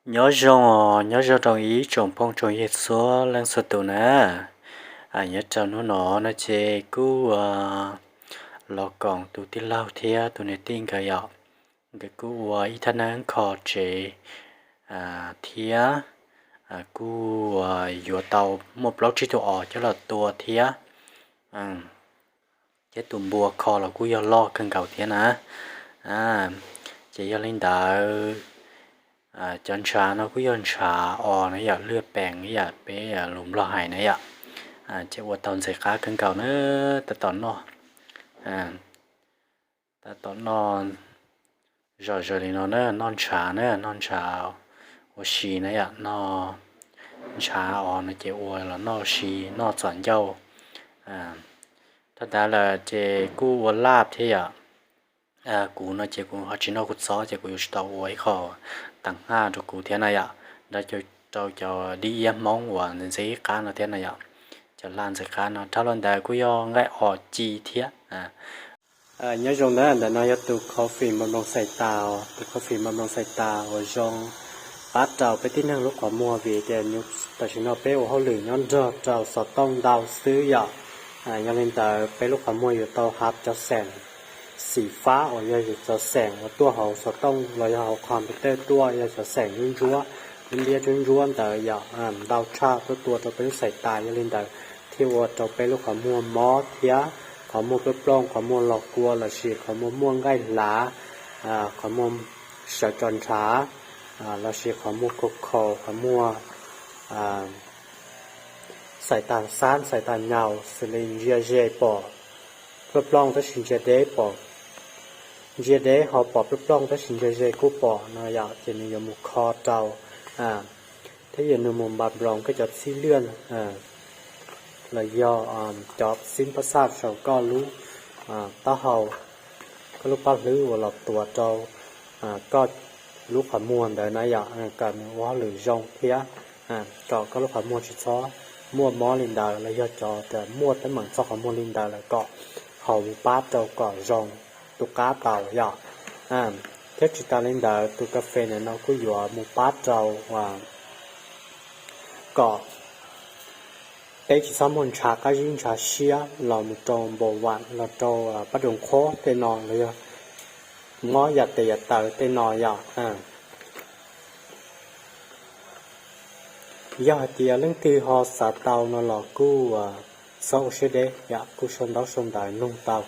Nyob zoo, nyob zoo rau ib tsoom phooj tsoom ywg txhua leej txhua tus na. Nyob rau hnub no no ces kuj los koom tus tij laug thiab tus niam tij nkawd yom. Nkawd kuj ua ib thaj neeb kho tsev thiab kuj yuav tau muaj plaub tsib tug os coj los tua thiab. Thiab tus npua kho los kuj yog loj kawg nkaus thiab na. Ces yog li ntawd, cov ntshav no kuj yog ntshav os na yom, lwj pees ib yam peb lus Nplog hais na yom. Ces ua tau ntxim qab kawg nkaus na, tab tom noj, tab tom noj zom zaws li no na, noj ntshav na, noj ntshav ua si na yom, noj ntshav os no ces ua los noj ua si, noj txom ncauj. Thaj dav lawm ces kuj ua laj thiab yom. Kuv no ces kuv ho tsis noj kuv txob ces kuv yuav tsis tau ua ib qho tag haj rau kuv thiab na yom, nrog rau cov dib iab Hmoob uas ntxim ntxim qab no thiab na yom. Cov laj ntxim qab no dhau los ntawd kuj yog nqaij os ci thiab. Nyob zoo na, ntawm no yog tus coffee ma nploos xais tas, tus coffee ma nploos xais tas uas zoo pab rau peb tib neeg lub qhov muag vim tias tam sim no peb ua hauj lwm nyob nrog rau xov tooj ntau xwb yom. Yog li ntawd peb lub qhov muag yuav tau hab cov xeem xim fab uas yog cov xeem uas tuaj hauv xov tooj los yog hauv computer tuaj, yog cov xeem ntsuab ntsuab, ntsuab ntsuab ntsuab ntawd yom, ntau tshaj tuaj tua rau peb lub xais tas. Yog li ntawd thiaj ua rau peb lub qhov muag mob thiab qhov muag plooj plooj, qhov muag los kua lossis qhov muag muaj nqaij hlav, qhov muag sawv tso ntshav, lossis qhov muag khaus khaus, qhov muag xais tas xab xais tas nyaus xws li ntsia ze pom plooj plooj tab sis ntsia deb pom, ntsia deb ho pom plooj plooj tab sis ntsia ze kuj pom no yom, ces nws yuav mus kho rau thiab yog nws mus npa nploos koj cov txij lwaj los yog cov xib pab xaj saum koj lub taub hau, koj lub paj hlwb uas los tuav rau koj lub qhov muag ntawd na yom, kom nws ua hauj lwm zoo thiab kom koj lub qhov muag tsis txhob muaj mob li ntawd los yog cov muaj teeb meem txog qhov muag li ntawd lawm kom haus mus pab rau kom zoo tus qab tau yom. Thiab tsis tas li ntawd tus kas fes ntawm no kuj yuav mus pab rau kom peb tsis txhob muaj ntshav qab zib ntshav siab los mus rau npau vam los rau pab roos qhob tej no los yog mob yam tes yam taw tej no yom. Yog hais tias leej twg ho xav tau no los kuj txhob ua siab deb yom, kuj sau ntaub sau ntawv nug tau.